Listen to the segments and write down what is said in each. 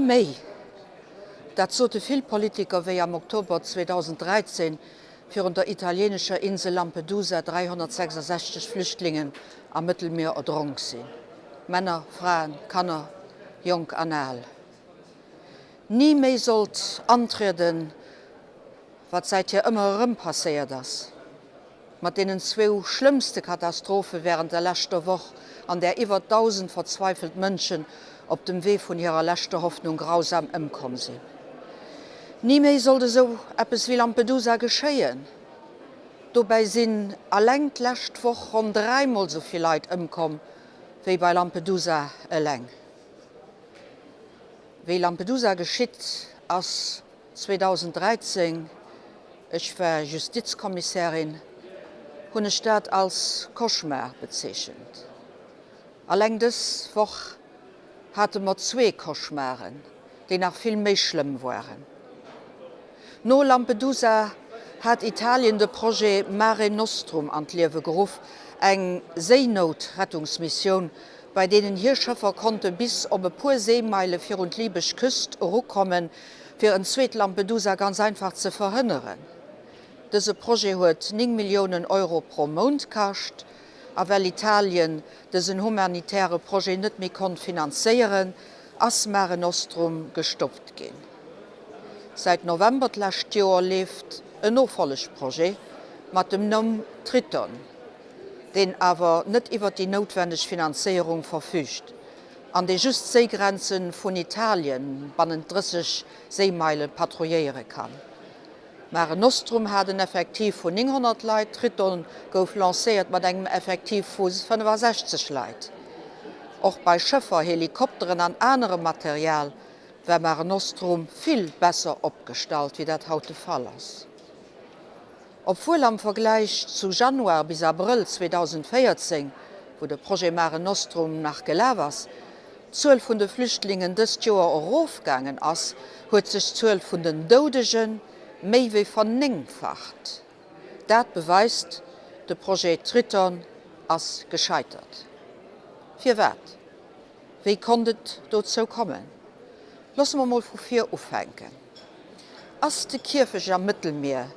méi! Dat sote vill Politiker, wéi am Oktober 2013 virun der italieenescher Insel Lampedusa 366 Flüchtlingen am Mëttelmier erdronk sinn, Männer, Fraen, Kanner, jonk an al. Ni méi sollt antrieden, wat säithier ëmmer erëm passéiert ass. Mat deenen zwou schlëmmste Katastrophe wärend der leschter Woch, an där iwwer 1.000 verzweifelt Mënschen op dem Wee vun hirer leschter Hoffnung grausam ëmkomm sinn. Ni méi sollt esou eppes wéi Lampedusa geschéien. Dobäi sinn eleng d'lescht Woch ronn dräimol esou vill Leit ëmkomm wéi bei Lampedusa eleng. Wéi Lampedusa geschitt ass, 2013, ech war Justizkommissärin, hunn ech dat als Cauchemar bezeechent. Alleng dës Woch hate mer zwee Cauchemaren, déi nach vill méi schlëmm waren. No Lampedusa hat Italien de Projet Mare Nostrum an d'Liewe geruff, eng Séinoutrettungsmissioun, bei deenen hir Schëffer konnte bis op e puer Seemeile virun d'libesch Küst erukommen, fir en zweet Lampedusa ganz einfach ze verhënneren. Dëse Projet huet 9 Milliounen Euro pro Mount kascht, a well Italien dësen humanitäre Projet net méi konnt finanzéieren, ass Mare Nostrum gestoppt ginn. Säit November d'lescht Joer leeft en Nofollegprojet mat dem Numm Triton, deen awer net iwwert déi noutwenneg Finanzéierung verfüügt an dee just d'Séigrenze vun Italien bannent 30 Séimeile patrouilléiere kann. Mare Nostrum hat en Effektiv vun 900 Leit, Triton gouf lancéiert mat engem Effektiv vu 65 Leit. Och bei Schëffer, Helikopteren an anerem Material war Mare Nostrum vill besser opgestallt, wéi dat haut de Fall ass. Obwuel am Vergläich zu Januar bis Abrëll 2014, wou de Projet Mare Nostrum nach gelaf ass, d'Zuel vun de Flüchtlingen dëst Joer erofgaangen ass, huet sech d'Zuel vun den Doudege méi wéi vernéngfacht. Dat beweist, de Projet Triton ass gescheitert. Firwat? Wéi konnt et dozou kommen? Loosse mer mol vu vir ufänken. Ass de Kierfecht am Mëttelmier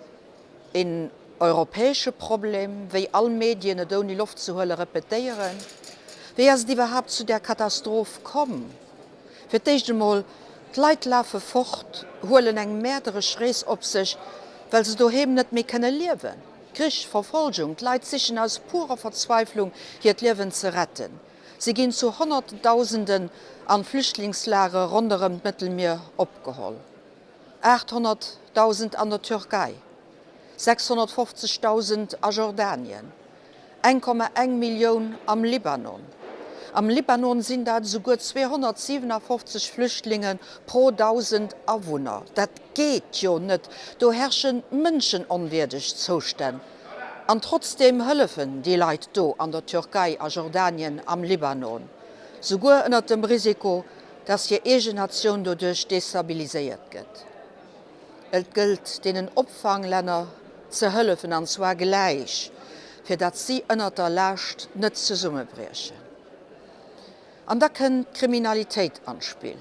een europäesche Problem, wéi all Medien et ouni Loft ze huele repetéieren? Wéi ass et iwwerhaapt zu där Katastroph komm? Fir d'éischt emol, d'Leit lafe fort, huelen eng mäerderesch Rees op sech, well se doheem net méi kënne liewen. Krich, Verfolgung, d'Leit sichen aus purer Verzweiflung hiert Liewen ze retten. Si ginn zu Honnertdausenden an Flüchtlingslagere ronderëm d'Mëttelmier opgeholl. 800.000 an der Türkei, 650.000 a Jordanien, 1,1 Millioun am Libanon. Am Libanon sinn dat esouguer 257 Flüchtlinge pro 1.000 Awunner. Dat geet jo net! Do herrschen mënschenonwierdeg Zoustänn. An trotzdeem hëllefen déi Leit do an der Türkei, a Jordanien, am Libanon, souguer ënnert dem Risiko, dass hir eegen Natioun doduerch destabiliséiert gëtt. Et gëllt deenen Opfanglänner ze hëllefen, an zwar gläich, fir datt si ënnert der Laascht net zesummebriechen. An da kënnt d'Kriminalitéit an d'Spill.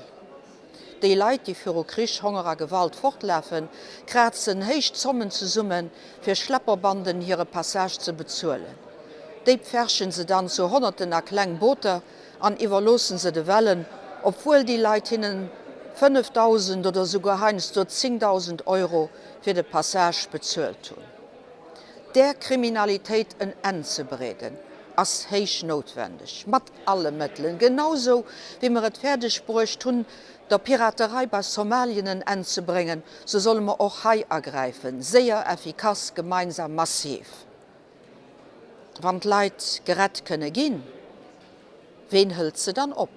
Déi Leit, déi viru Krich, Honger a Gewalt fortlafen, krazen héich Zommen zesummen, fir Schlepperbanden hire Passage ze bezuelen. Déi pferchen se dann zu Honnerten a kleng Booter an iwwerloossen se de Wellen, obwuel déi Leit hinnen 5.000 oder souguer heiansdo 10.000 Euro fir de Passage bezuelt hunn. Där Kriminalitéit en Enn ze bereeden, ass héich noutwendeg, mat alle Mëttelen, genausou wéi mer et fäerdeg bruecht hunn, der Piraterei bei Somalien en Enn ze bréngen, sou solle mer och hei agräifen, séier, effikass, gemeinsam, massiv. Wann d'Leit gerett kënne ginn, ween hëlt se dann op?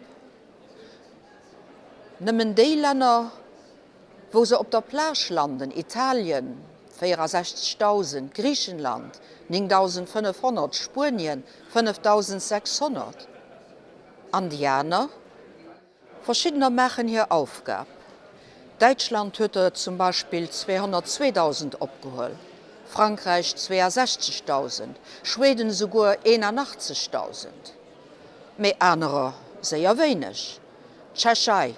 Nëmmen déi Länner, wou se op der Plage landen, Italien, 64.000, Griichenland, 9.500, Spuenien, 5.600. An déi aner? Verschiddener maachen hir Aufgab. Däitschland huet der zum Beispill 202.000 opgehuel, Frankräich 62.000, Schweden esouguer 81.000. Mee anerer séier wéineg. D'Tschechei.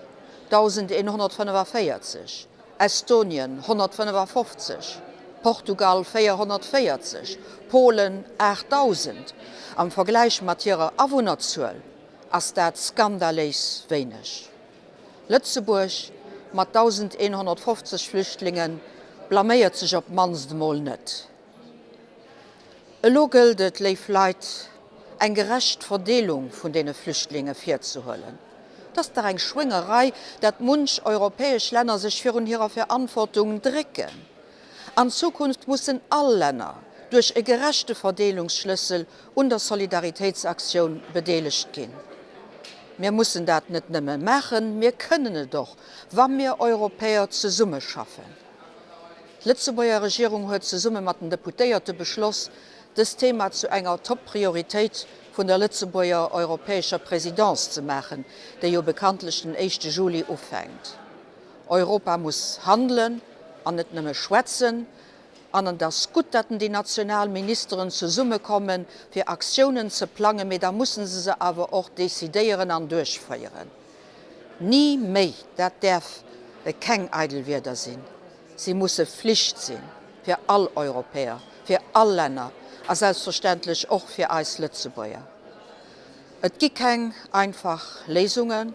1.145, Estonien 155, Portugal 440, Polen 8.000. Am Vergläich mat hirer Awunnerzuel ass dat skandaléis wéineg. Lëtzebuerg mat 1.150 Flüchtlinge blaméiert sech op d'mannst emol net. Elo gëllt et, léif Leit, eng gerecht Verdeelung vun deene Flüchtlinge virzehuelen. Et ass dach eng Schwéngerei, dat munch europäesch Länner sech virun hirer Verantwortung drécken. An Zukunft mussen all Länner duerch e gerechte Verdeelungsschlëssel un der Solidaritéitsaktioun bedeelegt ginn. Mir mussen dat net nëmme maachen, mir kënnen et och, wa mir Europäer zesummeschaffen. D'Lëtzebuerger Regierung huet zesumme mat den Deputéierte beschloss, dëst Thema zu enger Top-Prioritéit vun der Lëtzebuerger europäescher Présidence ze maachen, déi jo bekanntlech den éischte Juli ufänkt. Europa muss handelen an net nëmme schwätzen. An et ass gutt, datt déi national Ministeren zesummekommen, fir Aktiounen ze plangen, mee da musse se se awer och decidéieren an duerchféieren. Ni méi, dat däerf keng eidel Wierder sinn, si musse Flicht sinn fir all Europäer, fir all Länner a selbstverständlech och fir eis Lëtzebuerger. Et gi keng einfach Léisungen,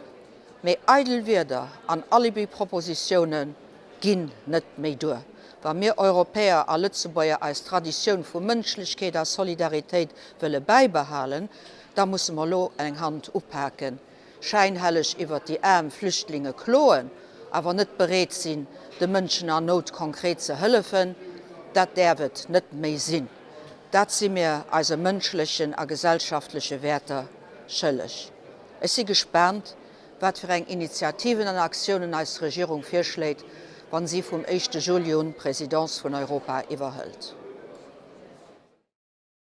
mee eidel Wierder an Alibi-Propositioune ginn net méi duer. Wa mir Europäer a Lëtzebuerger eis Traditioun vu Mënschlechkeet a Solidaritéit wëlle bäibehalen, da musse mer elo eng Hand upaken. Schäinhelleg iwwert déi aarm Flüchtlinge kloen, awer net bereet sinn, de Mënschen an Nout konkret ze hëllefen, dat däerf et net méi sinn. Dat si mir eise mënschlechen a gesellschaftleche Wäerter schëlleg. Ech si gespaant, wat fir eng Initiativen an Aktiounen eis Regierung virschléit, wann si vum éischte Juli un d'Presidence vun Europa iwwerhëlt.